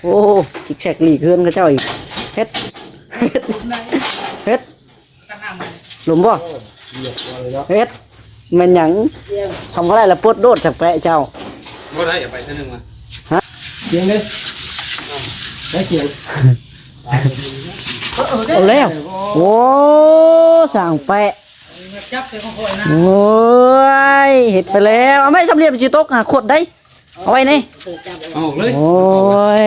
ໂອ້ ຊິກແຊກຫຼີກເຮືອນເຂົາເຈົ້າອີກ. ເຮັດ ເຮັດ ເຮັດ ລົມບໍ່? ເຮັດ ແມ່ນຫຍັງ? ທຳບໍ່ໄດ້ລະປົດໂດດຈາກແປະເຈົ້າ. ບໍ່ໄດ້ ເອົາໄປເທື່ອໜຶ່ງມາ. ຮະ? ສຽງເດ້ ໄດ້ສຽງ. ເອົາແລ້ວ. ໂອ້ ສ້າງແປະ. ໂອ້ຍ ເຮັດໄປແລ້ວ. ເອົາໄມ້ສາມຫຼ່ຽມຊິຕົກຫາຂວດໄດ້. ເອົາໄວ້ນີ້ ເອົາອອກເລີຍ. ໂອ້ຍ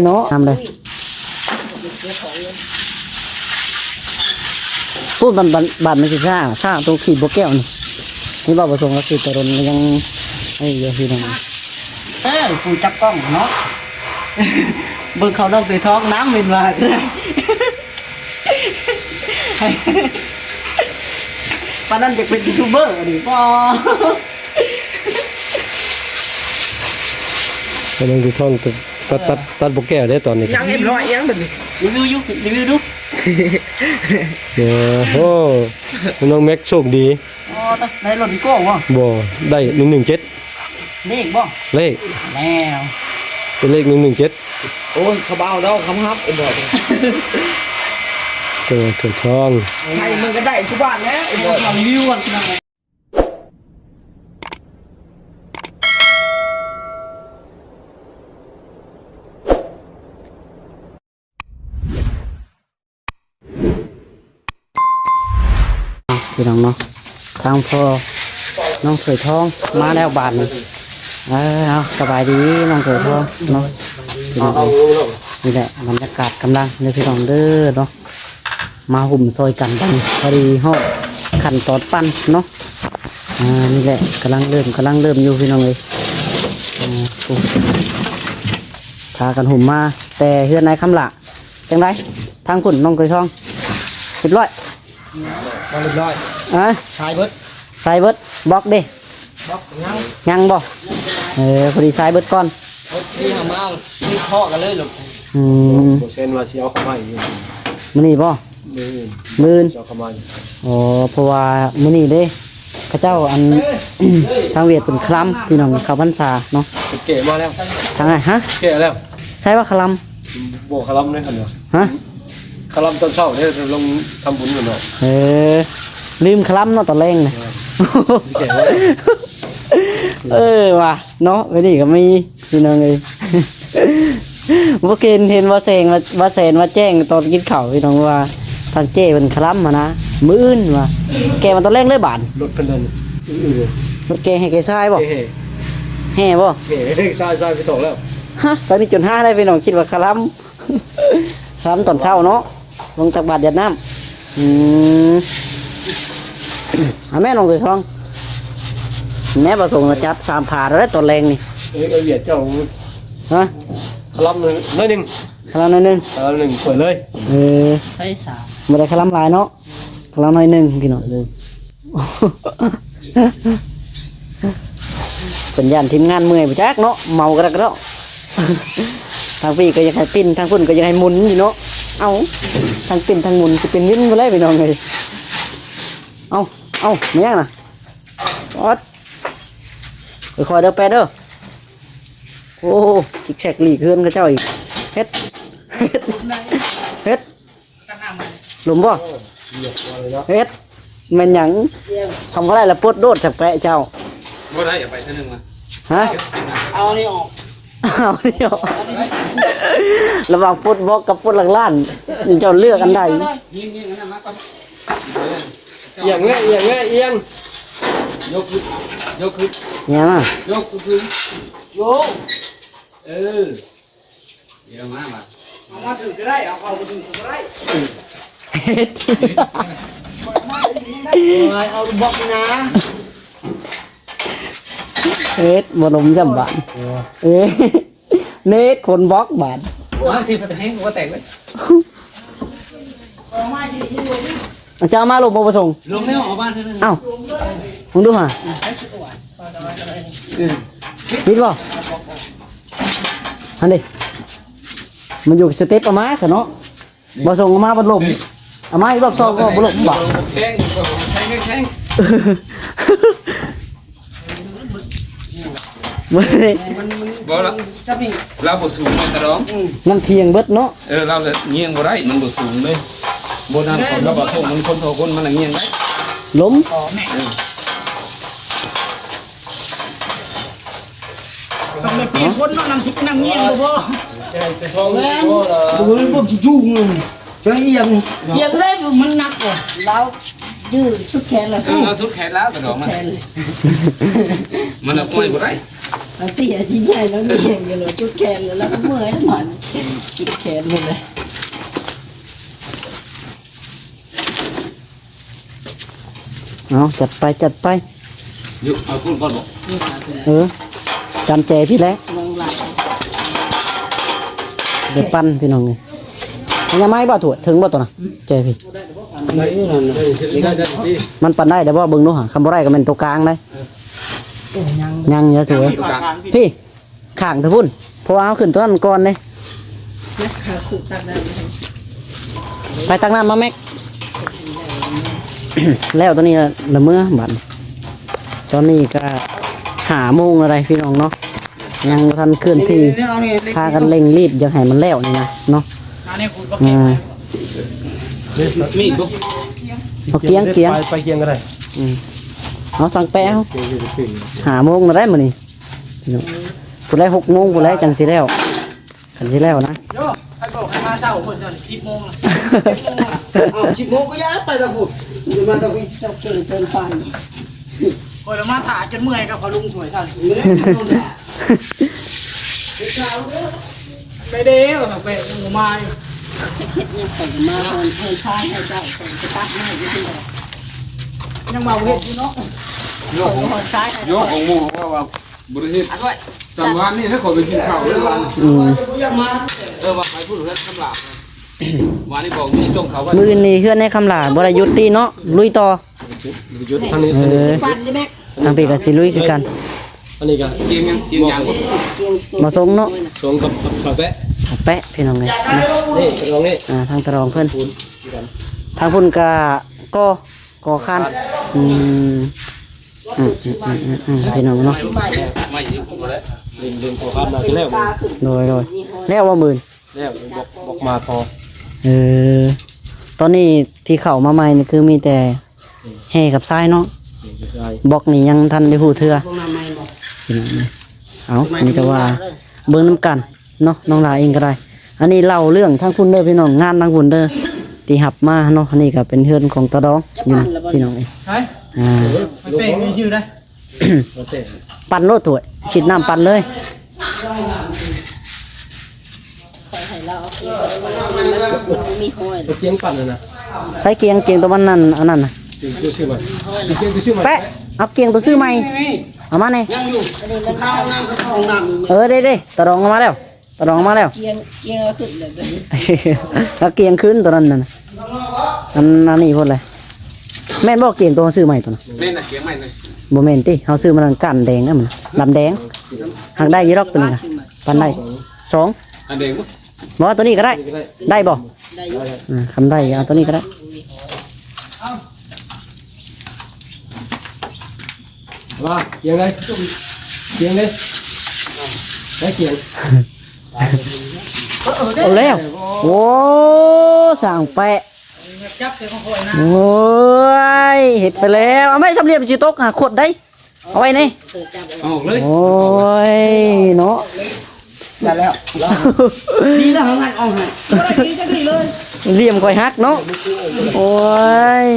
ເນາະ ນຳເລີຍ. ປູດ ບາດ ບາດ ບາດມັນຊິຊ້າ ຊ້າຕົວຂີດບໍ່ແກ້ວນີ້. ນີ້ບໍ່ປະສົງ ລະຄືຕະດົນຍັງ ເອີ ຢູ່ທີ່ນັ້ນ. ເອີ ຜູ້ຈັບກ້ອງເນາະ ເບິ່ງເຂົານ້ອງເຕຍທອງນຳແມ່ນວ່າ ປານນັ້ນຈະເປັນຢູທູບເບີນີ້ບໍ່? ກຳລັງຊິທ່ອນ ຕັດ ຕັດ ຕັດບໍ່ແກ້ວເດ້ຕອນນີ້. ຍັງເອັມຮ້ອຍຍັງບັດນີ້. ຣີວິວຢູ່ ຣີວິວດູ. ເອີ ໂອ້ ນ້ອງແມັກໂຊກດີ. ອໍ ໄດ້ລົດອີໂກ້ບໍ່? ບໍ່ ໄດ້ໜຶ່ງໜຶ່ງເຈັດ. ເລກບໍ່? ເລກ ແລ້ວ ເປັນເລກໜຶ່ງໜຶ່ງເຈັດ. ໂອ້ຍ ຂະເບົາດອກຄຳຮັບເອັມຮ້ອຍ. ເກີດ ເກີດທອງ ໃຫ້ມັນກໍໄດ້ທຸກບ້ານແລ້ວເອັມຮ້ອຍ. ຂໍຣີວິວກ່ອນ. ພີ່ນ້ອງເນາະ ທາງພໍ່ນ້ອງເຂີຍທອງມາແລ້ວບາດນີ້. ເອີ ເອົາ ສະບາຍດີນ້ອງເຂີຍທອງເນາະ ພີ່ນ້ອງເອີຍ. ນີ້ແຫຼະບັນຍາກາດກຳລັງເດີພີ່ນ້ອງເດີເນາະ. ມາຫຸ້ມຊ່ອຍກັນບັດນີ້ ພໍດີຮອດຂັ້ນຕອນປັ້ນເນາະ. ອ່າ ນີ້ແຫຼະກຳລັງເລີ່ມ ກຳລັງເລີ່ມຢູ່ພີ່ນ້ອງເອີຍ. ອ່າ ໂອ້ ພາກັນຫຸ້ມມາແຕ່ເຮືອນນາຍຄຳຫຼ້າ. ຈັ່ງໃດທາງພຸ້ນນ້ອງເຂີຍທອງ ຮຽບຮ້ອຍ? ບໍ່ຮຽບຮ້ອຍ. ຮະ? ຊາຍເບິດ ຊາຍເບິດ. ບລັອກເດ້? ບລັອກຍັງ ຍັງບໍ່? ເອີ ພໍດີຊາຍເບິດກ່ອນ ເບິດທີ່ເຮົາມາວິເຄາະກັນເລີຍລູກ. ອືມ ບໍ່ເຊັນວ່າຊິເອົາເຂົ້າມາອີກມື້ນີ້ບໍ່? ມື້ອື່ນ ມື້ອື່ນ ຊິເອົາເຂົ້າມາ. ອໍ ເພາະວ່າມື້ນີ້ເດ້ ເຂົາເຈົ້າ ອັນ ທາງຫວຽດເພິ່ນຄະລຳ ພີ່ນ້ອງ ເຂົ້າພັນສາເນາະ. ເພິ່ນແກະມາແລ້ວ ທາງ ຮະ? ແກະແລ້ວ. ໃຊ່ວ່າຄະລຳ? ບໍ່ຄະລຳເດ້ ຄັນວ່າ ຮະ? ຄະລຳຕອນເຊົ້າເດ້ ລົງທຳບຸນກັນເນາະ. ເອີ ລືມຄະລຳເນາະຕອນແລງນະ. ເອີ ແກະມາແລ້ວ. ເອີວ່າເນາະ ໄປນີ້ກໍມີ ພີ່ນ້ອງເອີຍ. ບໍ່ເຫັນ ເຫັນວ່າແສງ ວ່າ ວ່າແສນວ່າແຈ້ງຕອນກິນເຂົ້າ ພີ່ນ້ອງ ວ່າທາງເຈ້ເພິ່ນຄະລຳຫັ້ນນະ ມື້ອື່ນວ່າ ແກະມາຕອນແລງເລີຍບາດ. ລົດເພິ່ນນັ້ນ ອື ລົດແກະແຮ່ແກະຊາຍບໍ່? ແຮ່ ແຮ່ບໍ່? ແຮ່ຊາຍ ຊາຍໄປຖອກແລ້ວ. ຮະ ຕອນນີ້ຈົນຫ້າໄດ້ພີ່ນ້ອງ ຄິດວ່າຄະລຳ ຄະລຳຕອນເຊົ້າເນາະ ລົງຕັກບາດຢາດນ້ຳ. ອືມ ອາ ແມ່ນ້ອງເຂີຍທອງ ແມ່ປະສົງຈັດສາມຜາແລ້ວຕອນແລງນີ້. ເອີ ເອີ ຫວຽດເຈົ້າ ຮະ? ຄະລຳໜ້ອຍໜຶ່ງ ຄະລຳໜ້ອຍໜຶ່ງ ຄະລຳໜ້ອຍໜຶ່ງ ເປີດເລີຍ. ເອີ ໃສ່ສາມ ບໍ່ໄດ້ຄະລຳຫຼາຍເນາະ ຄະລຳໜ້ອຍໜຶ່ງພີ່ນ້ອງ. ເພິ່ນຢ້ານທີມງານເມື່ອຍບໍ່ຈັກເນາະ ເມົາກະດະກະເນາະ. ທາງພີ້ກໍຢາກໃຫ້ປິ່ນ ທາງພຸ້ນກໍຢາກໃຫ້ໝູນຢູ່ເນາະ. ເອົ້າ ທັງປິ່ນທັງໝູນຊິເປັນວິນບໍ່ແລ້ວພີ່ນ້ອງເອີຍ. ເອົ້າ ເອົ້າ ແມ່ນຫຍັງນະ? ອອດ ຄ່ອຍໆເດີແປະເດີ. ໂອ້ ຊິກແຊກຫຼີກເຮືອນເຂົາເຈົ້າອີກ. ເຮັດ ເຮັດ ເຮັດ ລົມບໍ່? ເຮັດ ແມ່ນຫຍັງ? ທຳບໍ່ໄດ້ລະປົດໂດດຈາກແປະເຈົ້າ. ບໍ່ໄດ້ ເອົາໄປເທື່ອໜຶ່ງມາ. ຮະ? ເອົານີ້ອອກ ເອົານີ້ອອກ. ລະຫວ່າງປົດບລັອກກັບປົດຫຼັກລ້ານ ເຈົ້າເລືອກອັນໃດ? ຍິງໆ ອັນນັ້ນມາກ່ອນ. ອຽງແລ້ວ ອຽງແລ້ວ ອຽງ. ຍົກຂຶ້ນ ຍົກຂຶ້ນ ອຽງມາ ຍົກຂຶ້ນ. ໂຍ ເອີ ດຽວມາບາດ ເອົາມາຖືກກໍໄດ້ ເອົາເຂົ້າມາຖືກກໍໄດ້. ເຮັດ ເອົາບລັອກນີ້ນະ. ເຮັດບໍ່ລົມຊ້ຳບາດ. ເອີ ເນັດຄົນບລັອກບາດ. ເອົາທີ່ພັດແຮງກໍແຕກເລີຍ. ເອົາເຈົ້າມາລົມບໍ່ປະສົງ? ລົມແລ້ວ ເອົາບ້ານເທື່ອໜຶ່ງ. ເອົ້າ ມຶງດູຫາ ເອີ ຜິດບໍ່? ຫັ້ນເດ້ ມັນຢູ່ສະເຕັບ ເອົາມາຊະເນາະ. ບໍ່ສົ່ງ ເອົາມາບັດລົມ ເອົາມາອີກລອບສອງກໍບໍ່ລົມບາດ. ແຂງ ແຂງ ແຂງ ບໍ່ໄດ້ ມັນ ມັນ ບໍ່ລະ ຈຳນີ້ ລາວບໍ່ສູງແມ່ນຕາດອງ ອືມ ມັນທ່ຽງເບິດເນາະ ເອີ ລາວລະງຽງບໍ່ໄດ້ ມັນບໍ່ສູງເລີຍ ບໍ່ນັ້ນ ເອີ ຂອງລາວບໍ່ສູງ ມັນຄົນຕໍ່ຄົນ ມັນລະງຽງໄດ້ ລົ້ມ ເອີ ຕ້ອງໄດ້ປ່ຽນຄົນເນາະ ນຳ ນຳງຽງບໍ່ພໍ ແມ່ນ ໂອ້ຍ ພວກສູງໆ ຈະອຽງ ອຽງເລີຍ ມັນໜັກກວ່າ ລາວຢືດສຸດແຂນແລ້ວ ເອີ ລາວສຸດແຂນລາວຕາດອງ ສຸດແຂນ ມັນລະປ່ອຍບໍ່ໄດ້ ລາວເຕ້ຍທີ່ໃຫຍ່ ລາວແຍ່ງຢູ່ ລາວສຸດແຂນ ລາວກໍເມື່ອຍ ມັນສຸດແຂນໝົດເລີຍ. ເອົາ ຈັດໄປ ຈັດໄປ ຢູ່ເອົາພຸ້ນກ່ອນບໍ? ເອີ ຕຳແຈພີ້ແຫຼະ ໄດ້ປັ່ນພີ່ນ້ອງເອີຍ ມັນຍັງໄມ້ບໍ່ຖ້ວຍ ເຖິງບໍ່ຕົວນະ ແຈພີ້ ໄດ້ຢູ່ນັ້ນນະ ມັນປັ່ນໄດ້ແລ້ວບໍ່? ເບິ່ງດູຫາ ຄັນບໍ່ໄດ້ກໍແມ່ນຕົວກາງໄດ໋ ຍັງ ຍັງຢູ່ຖ້ວຍ ຕົວກາງ ພີ້ ຂ້າງເທິງພຸ້ນ ເພາະວ່າເຮົາຂຶ້ນຕົວນັ້ນກ່ອນເດ້ ໄປຕັກນ້ຳມາແມັກ ແລ້ວຕົວນີ້ລະ ລະເມືອບາດນີ້ ຕອນນີ້ກະຫ້າໂມງແລ້ວໄດ໋ພີ່ນ້ອງເນາະ ຍັງບໍ່ທັນເຄື່ອນທີ່ ພາກັນເລັ່ງລີບ ຢາກໃຫ້ມັນແລ້ວນີ້ນະເນາະ ເອົາກຽງ ກຽງ ໄປ ໄປກຽງກໍໄດ້ ອືມ ເອົາສັງແປະ ຫ້າໂມງແລ້ວໄດ໋ມື້ນີ້ ພີ່ນ້ອງ ພຸ້ນແຫຼະ ຫົກໂມງພຸ້ນແຫຼະ ຈັ່ງຊິແລ້ວ ຄັນຊິແລ້ວນະ ໂຍ ໃຜບອກໃຫ້ມາເຊົ້າພຸ້ນ ສິບໂມງລະ ເຈັດໂມງລະ ເອົ້າ ສິບໂມງກໍຢ່າໄປລະພຸ້ນ ມາແຕ່ພີ້ ເຈົ້າເກັ່ງເກີນໄປ ຂ້ອຍລະມາຖ້າຈົນເມື່ອຍກັບພໍ່ລຸງຖ້ວຍທ່ານ ໄປເດ້ ໄປເດ້ ບໍ່ມາຢູ່ ເຮັດຫຍັງຂ້ອຍກໍມາເຮືອນຊາຍໃຫ້ເຈົ້າ ຂ້ອຍກໍຕັດໄມ້ຢູ່ພຸ້ນແຫຼະ ຍັງວ່າບໍ່ເຮັດຢູ່ເນາະ ໂຍກຂອງ ໂຍກຂອງໝູ່ເຂົາວ່າ ບໍ່ໄດ້ເຮັດ ອັນດ້ວຍ ຈຳວານນີ້ໃຫ້ຂ້ອຍໄປກິນເຂົ້າເດ້ວານ ອືມ ເອີ ວ່າໄປພຸ້ນເຮືອນຄຳຫຼາ ວານນີ້ບອກມີຈົ່ງເຂົ້າໄວ້ ມື້ນີ້ເຮືອນໃນຄຳຫຼາບໍ່ໄດ້ຢຸດຕິເນາະ ລຸຍຕໍ່ ຢຸດທາງນີ້ ເອີ ທາງພີ້ກໍຊິລຸຍຄືກັນ ອັນນີ້ກໍກຽງຫຍັງ ກຽງຫຍັງ ມາສົ່ງເນາະ ສົ່ງກັບ ກັບ ກັບແປະ ກັບແປະ ພີ່ນ້ອງເອີຍ ນີ້ຕາດອງນີ້ ອ່າ ທາງຕາດອງເພິ່ນ ທາງພຸ້ນກໍກໍ່ ກໍ່ຄານ ອືມ ອືມ ອືມ ອືມ ອືມ ພີ່ນ້ອງເນາະ ໄມ້ຢູ່ພຸ້ນແຫຼະ ເລັງ ເລັງກໍ່ຄານມາຊິແລ້ວ ໂດຍ ໂດຍ ແລ້ວບໍ່ມື້ນີ້ ແລ້ວ ບອກ ບອກມາພໍ ເອີ ຕອນນີ້ທີ່ເຂົ້າມາໃໝ່ນີ້ຄືມີແຕ່ແຮ່ກັບຊາຍເນາະ ແຮ່ກັບຊາຍ ບອກນີ້ຍັງບໍ່ທັນໄດ້ຮູ້ເທື່ອ ພີ່ນ້ອງເອີຍ ເອົາ ມີແຕ່ວ່າເບິ່ງນຳກັນ ເນາະ ນ້ອງຫຼ້າເອງກໍໄດ້ ອັນນີ້ເລົ່າເລື່ອງທາງພຸ້ນເດີພີ່ນ້ອງ ງານທາງພຸ້ນເດີ ທີ່ຮັບມາເນາະ ອັນນີ້ກໍເປັນເຮືອນຂອງຕາດອງຢູ່ນະ ພີ່ນ້ອງເອີຍ ໄປ ອ່າ ໄປແປງຊື່ໄດ້ ປັ່ນໂລດຖ້ວຍ ສີດນ້ຳປັ່ນເລີຍ ຂ້ອຍໃຫ້ລາວເອົາກຽງ ມັນບໍ່ມີຫ້ອຍ ເອົາກຽງປັ່ນນັ້ນນະ ໃສ່ກຽງ ກຽງຕົວມັນນັ້ນ ອັນນັ້ນນະ ກຽງຕົວຊື້ໃໝ່ ກຽງຕົວຊື້ໃໝ່ ແປະ ເອົາກຽງຕົວຊື້ໃໝ່ ເອົາມາແດ່ ຍັງຢູ່ ອັນນີ້ມັນເຂົ້າຫ້ອງນ້ຳ ເຂົ້າຫ້ອງນ້ຳ ເອີ ເດ້ ເດ້ ຕາດອງເອົາມາແລ້ວ ຕາດອງມາແລ້ວ ກຽງ ກຽງເອົາຂຶ້ນເລີຍ ເອົາກຽງຂຶ້ນຕົວນັ້ນນະ ອັນ ອັນນີ້ພຸ້ນແຫຼະ ແມ່ນບໍ່ ກຽງຕົວເຮົາຊື້ໃໝ່ຕົວນັ້ນ ແມ່ນນະ ກຽງໃໝ່ນະ ບໍ່ແມ່ນຕິ ເຮົາຊື້ມານັ້ນກ້ານແດງນະ ມັນດຳແດງ ຫາກໄດ້ຢູ່ດອກຕົວນີ້ກະ ປານໃດ ສອງ ອັນແດງບໍ່ ບໍ່ ຕົວນີ້ກໍໄດ້ ໄດ້ບໍ່ ໄດ້ຢູ່ ອ່າ ຄັນໄດ້ເອົາຕົວນີ້ກໍໄດ້ ວ່າກຽງເລີຍ ກຽງເລີຍ ໄດ້ກຽງ ເອົາແລ້ວ ໂອ້ ສ້າງແປະ ໂອ້ຍ ເຮັດໄປແລ້ວ ເອົາໄມ້ສາມຫຼ່ຽມຊິຕົກຫາຂວດໄດ້ ເອົາໄວ້ນີ້ ອອກເລີຍ ໂອ້ຍ ເນາະ ໄດ້ແລ້ວ ດີແລ້ວ ເຮົາງັດອອກໃຫ້ ບໍ່ໄດ້ດີຈັກດີເລີຍ ຫຼ່ຽມຂ້ອຍຫັກເນາະ ໂອ້ຍ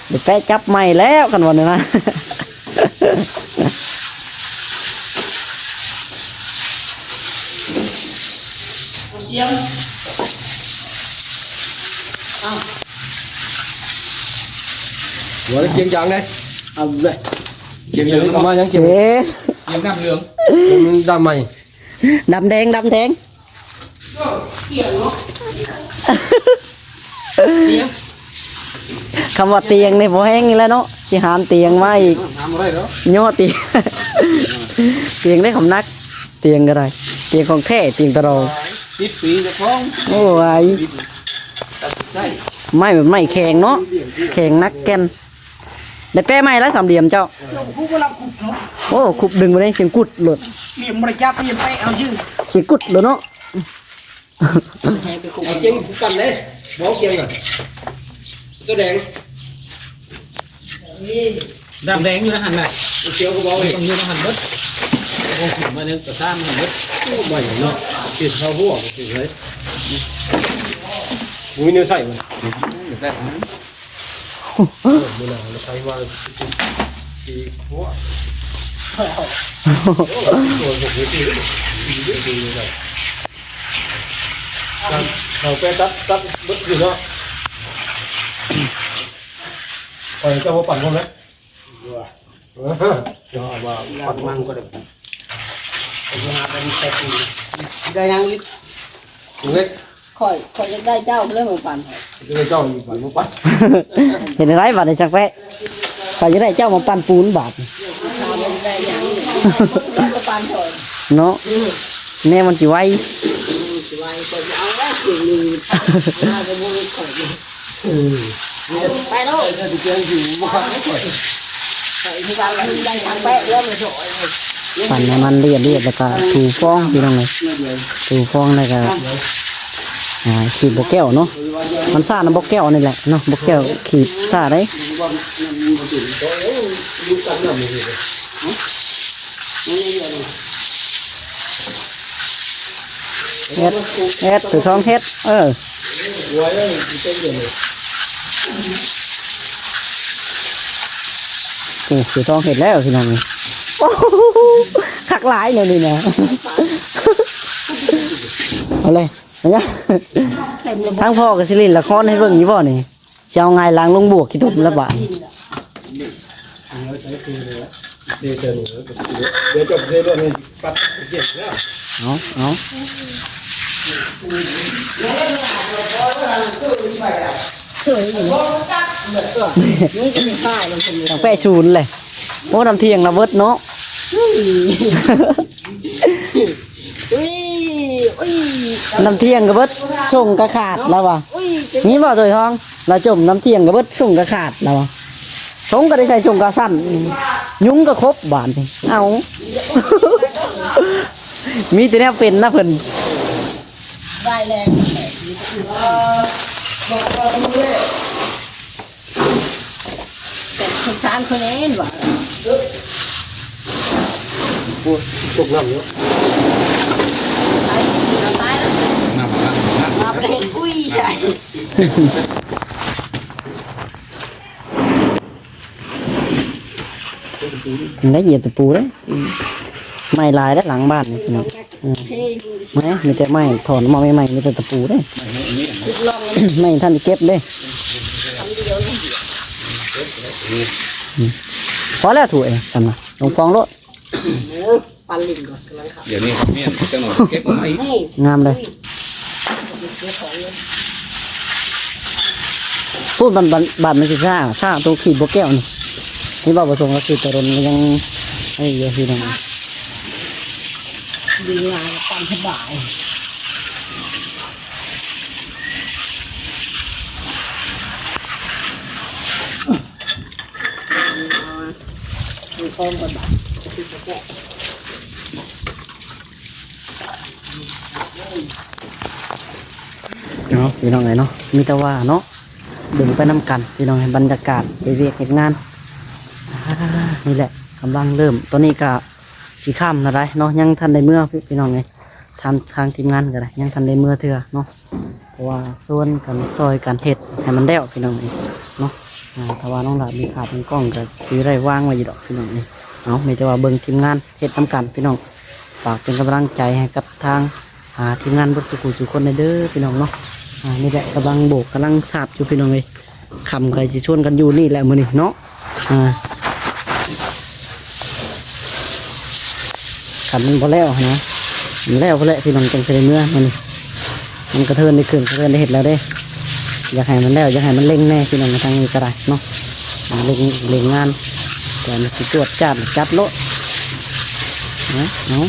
ໄດ້ແປະຈັບໃໝ່ແລ້ວ ຄັນວ່າແນວນັ້ນ ກຽງ ເອົາ ບໍ່ໄດ້ກຽງຢາງເດ້ ເອົາເລີຍ ກຽງເຫຼືອງ ເອົາມາຍັງກຽງ ເອີ ກຽງນ້ຳເຫຼືອງ ມັນດຳໃໝ່ ດຳແດງ ດຳແດງ ຄຳວ່າຕຽງນີ້ບໍ່ແຮງອີກແລ້ວເນາະ ຊິຫາມຕຽງມາອີກ ຫາມບໍ່ໄດ້ດອກ ຍໍຕຽງ ຕຽງໄດ້ຄຳໜັກ ຕຽງກໍໄດ້ ຕຽງຂອງແທ້ ຕຽງຕະຫຼອງ ສິບປີເຈົ້າຂອງ ໂອ້ຍ ຕັດໃຊ້ ໄມ້ແບບໄມ້ແຂງເນາະ ແຂງໜັກແກ່ນ ໄດ້ແປະໃໝ່ແລ້ວສາມຫຼ່ຽມເຈົ້າ ໂອ້ ຄຸບດຶງໄປໄດ້ ສຽງກຸດໂລດ ນີ້ບໍ່ໄດ້ຈັບ ນີ້ແປະເອົາຊື່ ຊິກຸດໂລດເນາະ. ເອົາກຽງຄືກັນເດ້ ບໍ່ເອົາກຽງນະ ໂຕແດງ ດຳແດງຢູ່ໃນຫັ້ນແຫຼະ ຂຽວກໍບໍ່ເອົາ ຕ້ອງຢູ່ໃນຫັ້ນເບິດ ບໍ່ກິນມາຍັງກະຊາມຫັ້ນເບິດ. ໂອ້ ໃໝ່ເນາະ ກິນເຂົ້າຫົວກໍຄືເລີຍ ບໍ່ມີແນວໃສ່ມັນ. ມື້ໜ້າລະໃສ່ວ່າ ເອົາໄປຕັດ ຕັດເບິດຢູ່ເນາະ ຂ້ອຍຈະບໍ່ປັ່ນພ້ອມເດ້ ເອີ ເອົາມາປັ່ນມັນກໍໄດ້ ໄດ້ຫຍັງອີກ ເຮັດ ຂ້ອຍ ຂ້ອຍຢາກໄດ້ເຈົ້າເລີຍມາປັ່ນໃຫ້ ຢາກໄດ້ເຈົ້າມາປັ່ນ ເຮັດແນວໃດບາດນີ້ ຊ່າງແປະ? ຂ້ອຍຢາກໄດ້ເຈົ້າມາປັ່ນປູນບາດນີ້ ເນາະ ແນວມັນຊິໄວ ໄປໂລດ ປັ່ນໃຫ້ມັນລຽບໆ ແລ້ວກໍຖູຟອງພີ່ນ້ອງເອີຍ ຖູຟອງແລ້ວກໍ ອ່າ ຂີດບໍ່ແກ້ວເນາະ ມັນຊ້ານຳບໍ່ແກ້ວນີ້ແຫຼະເນາະ ບໍ່ແກ້ວຂີດຊ້າເດ້. ເຮັດ ເຮັດ ຖືທອງເຮັດ ເອີ ໂອ້ ຖືທອງເຮັດແລ້ວພີ່ນ້ອງ ໂອ້ ຄັກຫຼາຍແນວນີ້ນະ ເອົາເລີຍ ເອົາຫຍັງ ທາງພໍ່ກໍຊິຫຼິ້ນລະຄອນໃຫ້ເບິ່ງຢູ່ບໍ່ນີ້? ຊິເອົາຫງາຍຫຼັງລົງບວກຂີ້ຕົມລະບາດ ດຽວຈະເທລົວດນີ້ປັດເຢັນແລ້ວ ເອົາ ເອົາ ຕັ້ງແປະສູນເລີຍ ໂອ້ ນ້ຳທ່ຽງລະເບິດເນາະ. ອຸ້ຍ ອຸ້ຍ ນ້ຳທ່ຽງກໍເບິດ ສົ່ງກໍຂາດລະວ່າ ມີບໍ່ໂຕຍທອງ ລະຈົມນ້ຳທ່ຽງກໍເບິດ ສົ່ງກໍຂາດລະວ່າ ສົ່ງກໍໄດ້ໃສ່ສົ່ງກະສັ້ນ ຍຸງກໍຄົບບາດນີ້ ເອົາ ມີແຕ່ແນວເປັນນະເພິ່ນ ໄດ້ແລ້ວ. ສົງສານຄົນເອງວ່າ ໂອ້ຍ ຕົກນ້ຳຢູ່ ໄປ ໄປ ນ້ຳ ນ້ຳ ນ້ຳ ນ້ຳ ເຮັດ ອຸ້ຍ ໃສ່ ມັນໄດ້ຢຽບຕະປູເດ້ ໄມ້ຫຼາຍເດ້ຫຼັງບ້ານນີ້ພີ່ນ້ອງ ອືມ ໄມ້ ມີແຕ່ໄມ້ ຖອນອອກມາໃໝ່ໆ ມີແຕ່ຕະປູເດ້ ໄມ້ທັນໄດ້ເກັບເດ້ ອືມ ພໍແລ້ວຖ້ວຍ ຊ່ຳນະ ລົງຟອງໂລດ ເອີ ປັນຫຼິ້ນກ່ອນ ກຳລັງເຂົ້າ ດຽວນີ້ແມ່ນ ຈັກໜ່ອຍເກັບເອົາໃໝ່ ງາມເດ້ ພຸ້ນ ບາດ ບາດ ບາດມັນຊິຊ້າ ຊ້າໂຕຂີດບໍ່ແກ້ວນີ້ ເຫັນບໍ່ ບໍ່ສົ່ງລະຄືດແຕ່ດົນ ມັນຍັງ ອັນນີ້ຢູ່ ພີ່ນ້ອງ ດີງາມ ຕາມສະບາຍ. ເນາະ ພີ່ນ້ອງເອີຍເນາະ ມີແຕ່ວ່າເນາະ ເບິ່ງໄປນຳກັນ ພີ່ນ້ອງເອີຍ ບັນຍາກາດເຮັດວຽກເຮັດງານ ອ່າ ນີ້ແຫຼະ ກຳລັງເລີ່ມ ຕອນນີ້ກະຊິຄ່ຳແລ້ວໃດເນາະ ຍັງທັນໄດ້ເມືອ ພີ່ນ້ອງເອີຍ ທາງ ທາງທີມງານກໍໄດ້ ຍັງທັນໄດ້ເມືອເທື່ອເນາະ ເພາະວ່າຊ່ວຍກັນ ຊ່ອຍກັນເຮັດໃຫ້ມັນແລ້ວ ພີ່ນ້ອງເອີຍເນາະ ອ່າ ຖ້າວ່ານ້ອງຫຼານມີຂາດເປັນກ້ອງກໍຊິໄດ້ວາງໄວ້ຢູ່ດອກ ພີ່ນ້ອງເອີຍ ເອົາ ມີແຕ່ວ່າເບິ່ງທີມງານເຮັດນຳກັນ ພີ່ນ້ອງ ຝາກເປັນກຳລັງໃຈໃຫ້ກັບທາງ ອ່າ ທີມງານເບິດສູ່ຜູ້ສູ່ຄົນແດ່ເດີ ພີ່ນ້ອງເນາະ ອ່າ ນີ້ແຫຼະ ກຳລັງໂບກ ກຳລັງສາບຢູ່ ພີ່ນ້ອງເອີຍ ຄ່ຳກໍຊິຊວນກັນຢູ່ນີ້ແຫຼະມື້ນີ້ເນາະ ອ່າ ຄັນມັນບໍ່ແລ້ວຫັ້ນນະ ມັນແລ້ວພຸ້ນແຫຼະ ພີ່ນ້ອງ ຈັ່ງຊິໄດ້ເມືອ ມັນ ມັນກະເທີນໄດ້ຂຶ້ນ ກະເທີນໄດ້ເຮັດແລ້ວເດ້ ຢາກໃຫ້ມັນແລ້ວ ຢາກໃຫ້ມັນເລັ່ງແດ່ ພີ່ນ້ອງ ທາງນີ້ກໍໄດ້ເນາະ ອ່າ ເລັ່ງ ເລັ່ງງານ ແຕ່ມັນຊິຈວດຈາດ ຈັດໂລດ ເອົາ ເອົາ.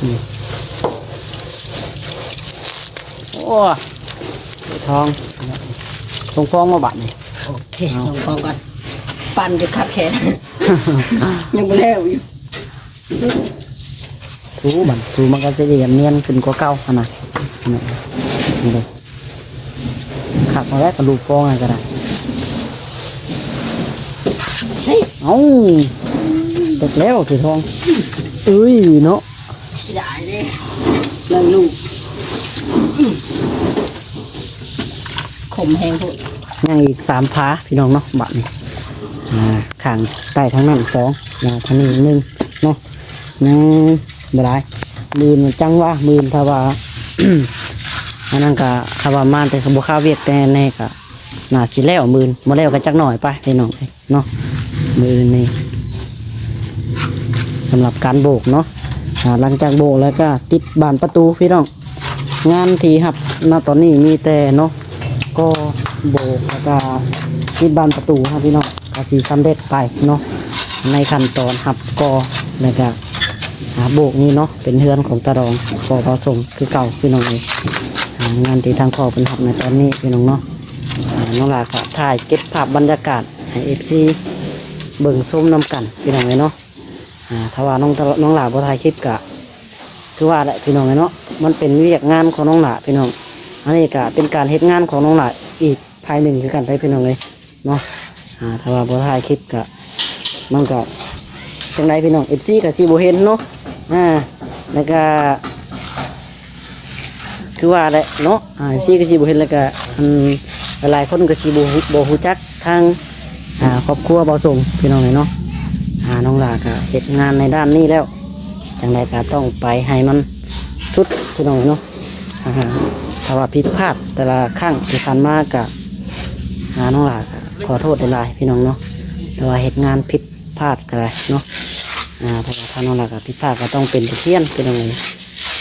ນີ້ ໂອ້ຍ ໄກ່ທອງ ລົງຟອງມາບາດນີ້. ໂອເຄ ເອົາ ລົງຟອງກ່ອນ ປັ່ນຈົນຄັບແຂນ ຍັງບໍ່ແລ້ວຢູ່. ຖູມັນ ຖູມັນກໍຊິໄດ້ນຽນຂຶ້ນກວ່າເກົ່າຫັ້ນນະ. ນີ້ເດ້ ຄັກແລ້ວ ກະລູບຟອງໃຫ້ກໍໄດ້. ເອົ້າ ຕົກແລ້ວ ໄກ່ທອງ ເອີຍເນາະ. ເສຍດາຍເດ້ ເລື່ອງລູກ ຂົມແຮງໂພດ. ຍັງອີກສາມຝາພີ່ນ້ອງເນາະ ບາດນີ້ ອ່າ ຂ້າງໃຕ້ທາງນັ້ນສອງ ແລ້ວທາງນີ້ໜຶ່ງເນາະ ຍັງບໍ່ຫຼາຍ. ມື້ອື່ນຈັ່ງວ່າ ມື້ອື່ນຖ້າວ່າ ອັນນັ້ນກະ ຖ້າວ່າມາແຕ່ບໍ່ຄາວຽກແຕ່ແນ່ກະ ໜ້າຊິແລ້ວມື້ອື່ນ ບໍ່ແລ້ວກໍຈັກໜ້ອຍໄປພີ່ນ້ອງເອີຍເນາະ. ມື້ອື່ນນີ້ສຳລັບການໂບກເນາະ ອ່າ ຫຼັງຈາກໂບກແລ້ວກໍຕິດບານປະຕູພີ່ນ້ອງ. ງານທີ່ຮັບນະຕອນນີ້ມີແຕ່ເນາະ ກໍໂບກແລ້ວກໍຕິດບານປະຕູຫັ້ນພີ່ນ້ອງ ກໍຊິສຳເລັດໄປເນາະ ໃນຂັ້ນຕອນຮັບກໍ ແລ້ວກໍ ອ່າ ໂບກນີ້ເນາະ ເປັນເຮືອນຂອງຕາດອງ ພໍ່ເບົາສົງຄືເກົ່າພີ່ນ້ອງເອີຍ. ອ່າ ງານທີ່ທາງພໍ່ເພິ່ນຮັບໃນຕອນນີ້ພີ່ນ້ອງເນາະ ອ່າ ນ້ອງຫຼ້າກໍຖ່າຍເກັບພາບບັນຍາກາດໃຫ້ເອັຟຊີເບິ່ງຊົມນຳກັນພີ່ນ້ອງເອີຍເນາະ. ອ່າ ຖ້າວ່ານ້ອງ ນ້ອງຫຼ້າບໍ່ຖ່າຍຄລິບກະຄືວ່າແຫຼະພີ່ນ້ອງເອີຍເນາະ ມັນເປັນວຽກງານຂອງນ້ອງຫຼ້າພີ່ນ້ອງ. ອັນນີ້ກະເປັນການເຮັດງານຂອງນ້ອງຫຼ້າອີກຝ່າຍໜຶ່ງຄືກັນໄດ໋ພີ່ນ້ອງເອີຍເນາະ. ອ່າ ຖ້າວ່າບໍ່ຖ່າຍຄລິບກະ ມັນກະຈັ່ງໃດພີ່ນ້ອງ ເອັຟຊີກະຊິບໍ່ເຫັນເນາະ. ອ່າ ແລ້ວກະ ຄືວ່າແຫຼະເນາະ ອ່າ ເອັຟຊີກໍຊິບໍ່ເຫັນ ແລ້ວກໍ ອັນ ຫຼາຍໆຄົນກໍຊິບໍ່ ບໍ່ຮູ້ຈັກທາງ ອ່າ ຄອບຄົວເບົາສົງພີ່ນ້ອງເອີຍເນາະ. ອ່າ ນ້ອງຫຼ້າກໍເຮັດງານໃນດ້ານນີ້ແລ້ວ ຈັ່ງໃດກໍຕ້ອງໄປໃຫ້ມັນສຸດພີ່ນ້ອງເອີຍເນາະ. ອ່າ ຖ້າວ່າຜິດພາດແຕ່ລະຄັ້ງທີ່ຜ່ານມາກໍ ອ່າ ນ້ອງຫຼ້າກໍຂໍໂທດຫຼາຍໆພີ່ນ້ອງເນາະ ແຕ່ວ່າເຮັດງານຜິດ ພາດກໍໄດ້ເນາະ. ອ່າ ເພາະວ່າທາງນ້ອງຫຼ້າກໍຜິດພາດກໍຕ້ອງເປັນບົດຮຽນພີ່ນ້ອງເອີຍ.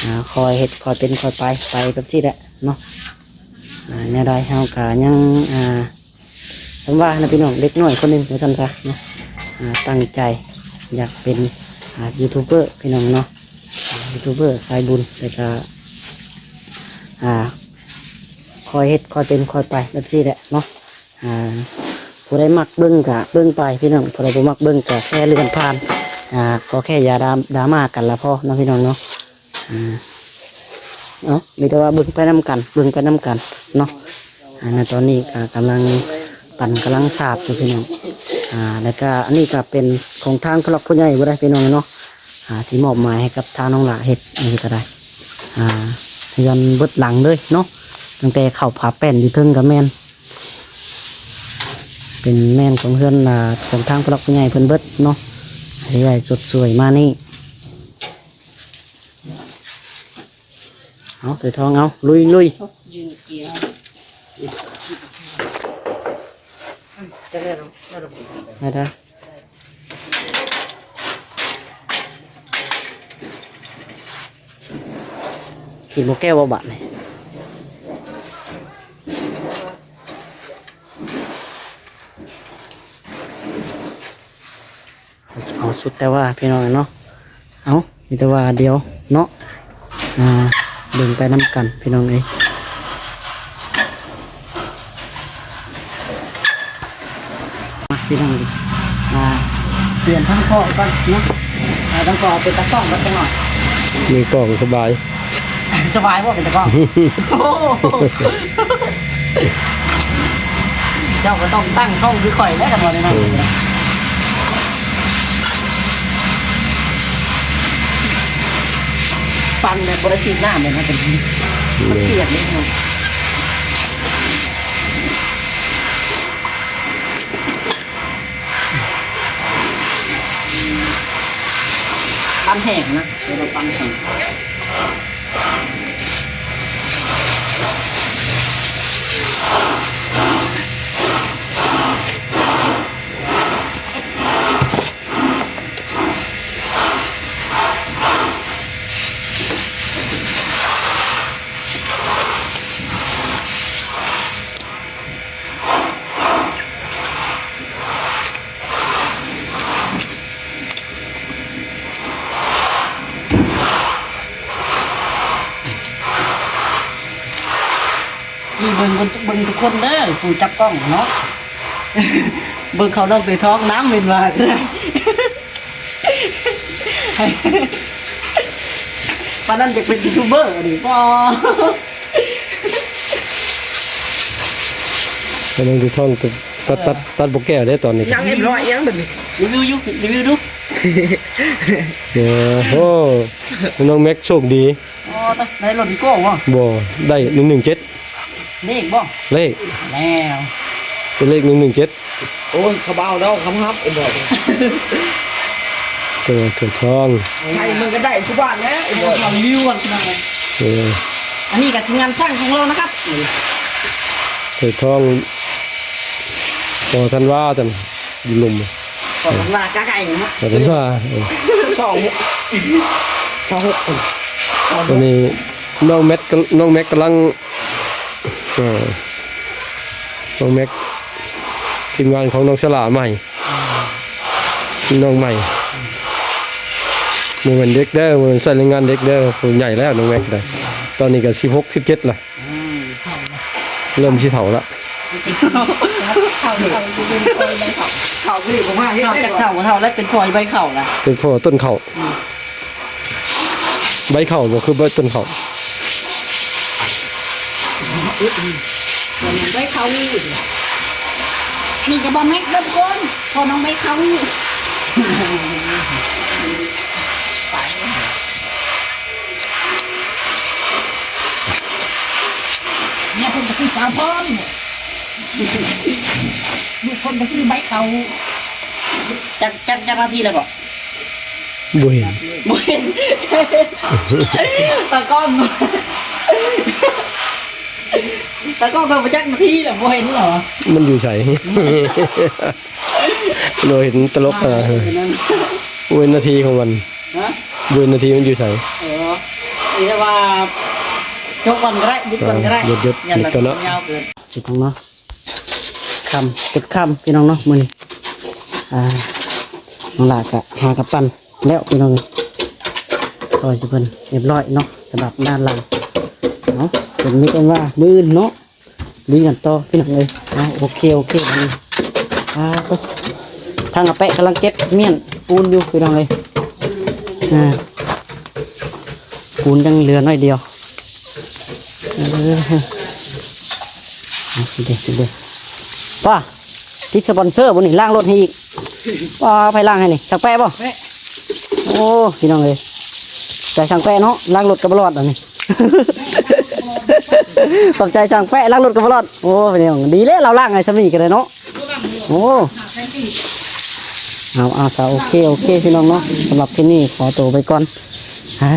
ອ່າ ຄ່ອຍເຮັດຄ່ອຍເປັນຄ່ອຍໄປ ໄປແບບຊີ້ແຫຼະເນາະ. ອ່າ ແນວໃດເຮົາກໍຍັງ ອ່າ ສ່ຳວ່ານະພີ່ນ້ອງ ເດັກນ້ອຍຄົນໜຶ່ງວ່າຊັ້ນຊະເນາະ. ອ່າ ຕັ້ງໃຈຢາກເປັນ ອ່າ ຢູທູບເບີພີ່ນ້ອງເນາະ. ອ່າ ຢູທູບເບີສາຍບຸນ ແລ້ວກໍ ອ່າ ຄ່ອຍເຮັດຄ່ອຍເປັນຄ່ອຍໄປແບບຊີ້ແຫຼະເນາະ. ອ່າ ຜູ້ໃດມັກເບິ່ງກະເບິ່ງໄປພີ່ນ້ອງ ຜູ້ໃດບໍ່ມັກເບິ່ງກະແຄ່ເລື່ອນຜ່ານ ອ່າ ກໍແຄ່ຢ່າດາ ດຣາມາກັນລະພໍເນາະພີ່ນ້ອງເນາະ. ອ່າ ເອົາ ມີແຕ່ວ່າເບິ່ງໄປນຳກັນ ເບິ່ງໄປນຳກັນເນາະ. ອ່າ ໃນຕອນນີ້ກະກຳລັງປັ່ນ ກຳລັງສາບຢູ່ພີ່ນ້ອງ. ອ່າ ແລ້ວກະອັນນີ້ກະເປັນຂອງທາງຜູ້ຫຼັກຜູ້ໃຫຍ່ບໍ່ໄດ້ພີ່ນ້ອງເນາະ ອ່າ ທີ່ມອບໝາຍໃຫ້ກັບທາງນ້ອງຫຼ້າເຮັດ ອັນນີ້ກໍໄດ້ ອ່າ ເຮືອນເບິດຫຼັງເລີຍເນາະ ຕັ້ງແຕ່ເຂົ້າຝາແປ້ນຢູ່ເທິງກໍແມ່ນ ເປັນແມ່ນຂອງເຮືອນ ອ່າ ຂອງທາງຜູ້ຫຼັກຜູ້ໃຫຍ່ເພິ່ນເບິດເນາະ ທີ່ໄດ້ຊົດຊ່ວຍມານີ້. ເອົາ ໄກ່ທອງ ເອົາ ລຸຍ ລຸຍ ໄດ້ ໄດ້. ກິນໝົດແກ້ວບໍ່ບາດນີ້? ເອົາສຸດແຕ່ວ່າພີ່ນ້ອງເນາະ. ເອົາ ມີແຕ່ວ່າດຽວເນາະ ອ່າ ເບິ່ງໄປນຳກັນພີ່ນ້ອງເອີຍ. ມາພີ່ນ້ອງເອີຍ ອ່າ ປ່ຽນທາງພໍ່ກ່ອນເນາະ. ອ່າ ທາງພໍ່ເປັນຕາກ້ອງກ່ອນຈັກໜ້ອຍ ມືກ້ອງສະບາຍ ສະບາຍບໍ່ເປັນຕາກ້ອງ? ໂອ້ ເຈົ້າກໍຕ້ອງຕັ້ງກ້ອງຄືຂ້ອຍແຫຼະ ຄັນວ່າແນວນັ້ນ. ເອີ ປັ່ນແບບບໍ່ໄດ້ສີດນ້ຳເລີຍນະ ມັນປຽກເລີຍ. ປັ່ນແຫ້ງນະ ເອີ້ນວ່າປັ່ນແຫ້ງ. ນີ້ເບິ່ງ ເບິ່ງ ເບິ່ງທຸກຄົນເດີ ຜູ້ຈັບກ້ອງເນາະ ເບິ່ງເຂົານ້ອງເຕຍທອງນຳແມ່ນວ່າ ປານນັ້ນຢາກເປັນຢູທູບເບີນີ້ບໍ່? ກຳລັງຊິທ່ອງ ຕັດ ຕັດ ຕັດບໍ່ແກ້ວເດ້ຕອນນີ້ ຍັງເອັມຮ້ອຍຍັງບັດນີ້ ຣີວິວຢູ່ ຣີວິວດູ ເອີ ໂອ້ ນ້ອງແມັກໂຊກດີ ອໍ ໄດ້ລົດອີໂກ້ບໍ່? ບໍ່ ໄດ້ໜຶ່ງໜຶ່ງເຈັດ ເລກບໍ່? ເລກ ແລ້ວ ເປັນເລກໜຶ່ງໜຶ່ງເຈັດ ໂອ້ຍ ເຂົາບໍ່ເອົາດອກ ຄຳຮັບເອັມຮ້ອຍ ເກີດ ເກີດທອງ ໃຜມັນກໍໄດ້ທຸກບ້ານແຫຼະ ເອີ ເອົາຣີວິວກ່ອນ ເອີ ອັນນີ້ກໍທີມງານຊ່າງຂອງເຮົານະຄັບ ເກີດທອງ ພໍທັນວ່າຈັ່ງຢູ່ລຸ່ມ ພໍທັນວ່າກະໄກ່ເນາະ ພໍທັນວ່າ ເອີ ສອງ ສອງຫົກຄົນ ອັນນີ້ນ້ອງແມັກ ນ້ອງແມັກກຳລັງ ເອີ ນ້ອງແມັກ ທີມງານຂອງນ້ອງສະຫຼາໃໝ່ ນ້ອງໃໝ່ ບໍ່ແມ່ນເດັກເດີ ບໍ່ແມ່ນໃຊ້ແຮງງານເດັກເດີ ຜູ້ໃຫຍ່ແລ້ວນ້ອງແມັກໄດ໋ ຕອນນີ້ກໍສິບຫົກ ສິບເຈັດລະ ອືມ ເລີ່ມຊິເຖົ້າລະ ເຖົ້າ ເຖົ້າ ເຖົ້າ ເຖົ້າ ເຖົ້າ ເຖົ້າ ເຖົ້າ ເຖົ້າ ເຖົ້າ ເຖົ້າ ເຖົ້າ ເປັນພໍ່ໃບເຂົ້າລະ ເປັນພໍ່ຕົ້ນເຂົ້າ ອືມ ໃບເຂົ້າບໍ່ຄືໃບຕົ້ນເຂົ້າ ໃບເຂົ້າ ອັນນີ້ກໍບໍ່ແມັກເດີທຸກຄົນ ພໍ່ນ້ອງໃບເຂົ້າ ເມຍເພິ່ນກໍຊື່ສາວພອນ ລູກເພິ່ນກໍຊື່ໃບເຂົ້າ ຈັກ ຈັກ ຈັກນາທີແລ້ວເກາະ? ບໍ່ເຫັນ ບໍ່ເຫັນ ຕາກ້ອງ ຕາກ້ອງກໍບໍ່ຈັກນາທີແລ້ວ ບໍ່ເຫັນເຫຼື ມັນຢູ່ໃສ? ບໍ່ເຫັນຕະຫຼົກ ເອີ ນັ້ນ ເວັ້ນນາທີຂອງມັນ ຮະ? ເວັ້ນນາທີມັນຢູ່ໃສ? ເອີ ເອີ ວ່າຈົບກ່ອນກໍໄດ້ ຢຸດກ່ອນກໍໄດ້ ເອີ ຢຸດ ຢຸດ ຢຸດກ່ອນເນາະ ຍາວເກີນ ຊິຕ້ອງເນາະ ຄ່ຳ ຈົນຄ່ຳ ພີ່ນ້ອງເນາະ ມື້ນີ້ ອ່າ ນ້ອງຫຼ້າກະຫາກຳປັ່ນແລ້ວ ພີ່ນ້ອງເອີຍ ຊ່ອຍຊິເພິ່ນຮຽບຮ້ອຍເນາະ ສຳລັບດ້ານຫຼັງເນາະ ເປັນມິດເອີ້ນວ່າມື້ອື່ນເນາະ ລຸຍກັນຕໍ່ ພີ່ນ້ອງເອີຍ ເອົາ ໂອເຄ ໂອເຄ ບັດນີ້ ອ່າ ທາງອາແປະກຳລັງເກັບມ້ຽນປູນຢູ່ ພີ່ນ້ອງເອີຍ ອ່າ ປູນຍັງເຫຼືອໜ້ອຍດຽວ ເອີ ເດ້ ເດ້ ປ້າ ຕິດສະປອນເຊີບໍ່ນີ້ ລ້າງລົດໃຫ້ອີກ ປ້າ ໃຜລ້າງໃຫ້ນີ້ ຊ່າງແປະບໍ່? ແປະ ໂອ້ ພີ່ນ້ອງເອີຍ ໃຈຊ່າງແປະເນາະ ລ້າງລົດກໍບໍ່ລອດອັນນີ້ ຂອບໃຈຊ່າງແປະ ລ້າງລົດກໍບໍ່ລອດ ໂອ້ ພີ່ນ້ອງ ດີແລ້ວລາວລ້າງໃຫ້ຊ່ຳນີ້ກໍໄດ້ເນາະ ໂອ້ ເອົາ ເອົາ ຊະ ໂອເຄ ໂອເຄ ພີ່ນ້ອງເນາະ ສຳລັບຄລິບນີ້ຂໍໂຕໄປກ່ອນ ອ່າ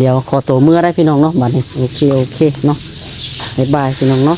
ດຽວຂໍໂຕເມືອໄດ້ພີ່ນ້ອງເນາະ ບັດນີ້ ໂອເຄ ໂອເຄເນາະ ບາຍບາຍ ພີ່ນ້ອງເນາະ.